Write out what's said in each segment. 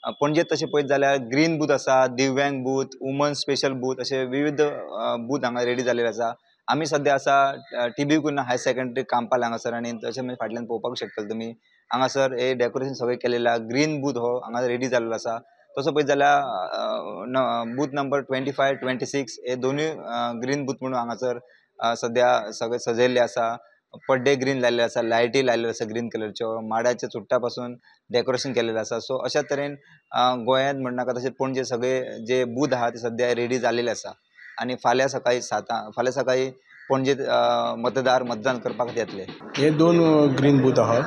पणजेत तशें पळयत जाल्यार ग्रीन बूथ आसा, दिव्यांग बूथ, वुमन स्पेशल बूथ अशे विविध बूथ हांगा रेडी जाल्ले आसा. आमी सद्या आसा T B Cunha higher secondary Campal हांगासर आनी तशें मागीर फाटल्यान पळोवपाक शकतले तुमी हांगासर हे डेकोरेशन सगळें केलेलें आसा. ग्रीन बूथ हो हांगा रेडी जाल्लो आसा. तसो पळयत जाल्यार बूथ नंबर 25, 26 हे दोनूय ग्रीन बूथ म्हणून हांगासर सद्या सगळे सजयल्ले आसा. पड्डे ग्रीन लायल्ले आसा, लायटी लायल्ल्यो आसा ग्रीन कलरच्यो, माडाच्या चुट्टा पासून डेकोरेशन केलेलें आसा. सो अशा तरेन गोंयांत म्हणनाका तशें पणजे सगळे जे बूथ आहा ते सद्या रेडी जाल्लेले आसा आनी फाल्यां सकाळी 7, फाल्यां सकाळी पणजे मतदार मतदान करपाक येतले. हे 2 ग्रीन बूथ आहा,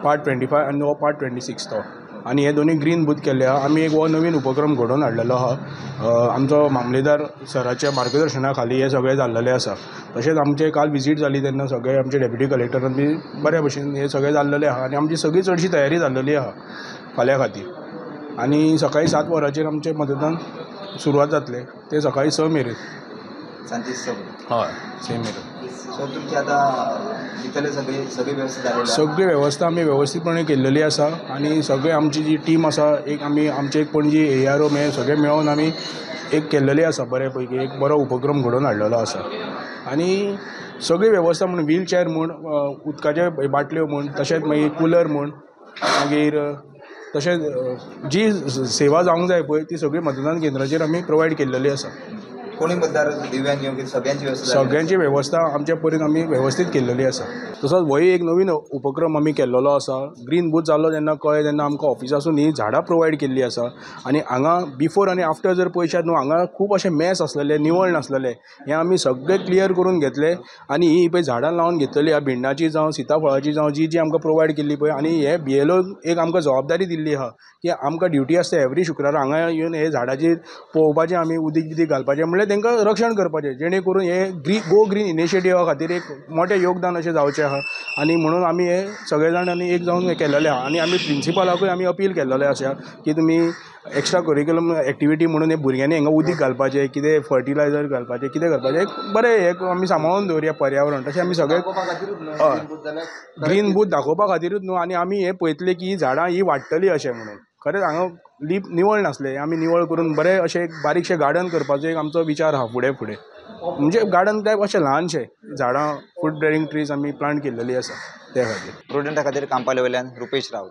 पार्ट 25 आनी हो पार्ट 26 तो, आनी हे दोनूय ग्रीन बूथ केल्ले आहा. आमी एक हो नवीन उपक्रम घडोवन हाडलेलो आहा. आमचो मामलेदार सराच्या मार्गदर्शना खाली हे सगळें जाल्लेलें आसा. तशेंच आमचे काल विजीट जाली तेन्ना सगळे आमचे डेप्युटी कलेक्टरान बी बऱ्या भशेन हे सगळें जाल्लेलें आहा आनी आमची सगळी चडशी तयारी जाल्लेली आहा फाल्यां खातीर. आनी सकाळी 7 वरांचेर आमचें मतदान सुरवात जातलें, तें सकाळी 6 मेरेन. सांजे 6. हय, 6 मेरेन. सो तुमची आतां भितरले सगळी वेवस्था जालेली आसा? सगळी वेवस्था आमी वेवस्थीतपणे केल्लेली आसा आनी सगळे आमची जी टीम आसा, एक आमी आमचे एक पणजी ARO हे सगळे मेळोन आमी एक केल्लेली आसा, बरे पैकी एक बरो उपक्रम घडोवन हाडलेलो आसा. आनी सगळी वेवस्था म्हूण व्हील चॅर म्हूण, उदकाचे बाटल्यो म्हूण, तशेंच मागीर कुलर म्हूण, मागीर तशेंच जी सेवा जावंक जाय पळय ती सगळी मतदान केंद्राचेर आमी प्रोवायड केल्लेली आसा. कोणी मतदार दिव्यांग येवं की सगळ्यांची व्यवस्था जाल्ली आसा? सगळ्यांची व्यवस्था आमच्या परीन आमी वेवस्थीत केल्लेली आसा. तसोच होय एक नवीन उपक्रम आमी केल्लोलो आसा. ग्रीन बूथ जाल्लो जेन्ना कळ्ळें तेन्ना आमकां ऑफिसासून ही झाडां प्रोवायड केल्ली आसा. आनी हांगा बिफोर आनी आफ्टर जर पळयशात न्हू, हांगा खूब अशें मॅस आसलेले, निवळ नासलेले, हें आमी सगळें क्लियर करून घेतलें. आनी ही पळय झाडां लावन घेतलेली आहा, भिंडाची जावं सिताफळाची जावं, जी जी आमकां प्रोवायड केल्ली पळय. आनी हे BLO एक आमकां जबाबदारी दिल्ली आहा की आमकां ड्युटी आसता एवरी शुक्रारा हांगा येवन हे झाडाचेर पळोवपाचें, आमी उदीक बिदीक घालपाचें, म्हणल्यार तांकां रक्षण करपाचें, जेणे करून हे गो ग्रीन इनिशिएटिवा खातीर एक मोठें योगदान अशें जावचें आहा. आनी म्हणून आमी हे सगळे जाण आनी एक जावन हें केल्लेलें आहा. आनी आमी प्रिंसिपलाकूय आमी अपील केल्लेलें आसा की तुमी एक्स्ट्रा करिक्युलम एक्टिविटी म्हणून हे भुरग्यांनी हांगा उदीक घालपाचें, कितें फर्टिलायझर घालपाचें, कितें करपाचें, एक बरें हें आमी सांबाळून दवरया पर्यावरण. तशें आमी सगळे हय ग्रीन बूथ दाखोवपा खातीरूच न्हू. आनी आमी हें पळयतलें की ही झाडां ही वाडटलीं अशें म्हणून. खरेंच हांगा लीप निवळ नासलें, आमी निवळ करून बरें अशें एक बारीकशें गार्डन करपाचो एक आमचो विचार आहा फुडें फुडें. म्हणजे गार्डन टायप अशें ल्हानशें झाडां, फ्रूट बेरींग ट्रीज आमी प्लांट केल्लेली आसा त्या खातीर. प्रुडंटा खातीर कांपाले वयल्यान रुपेश राऊत.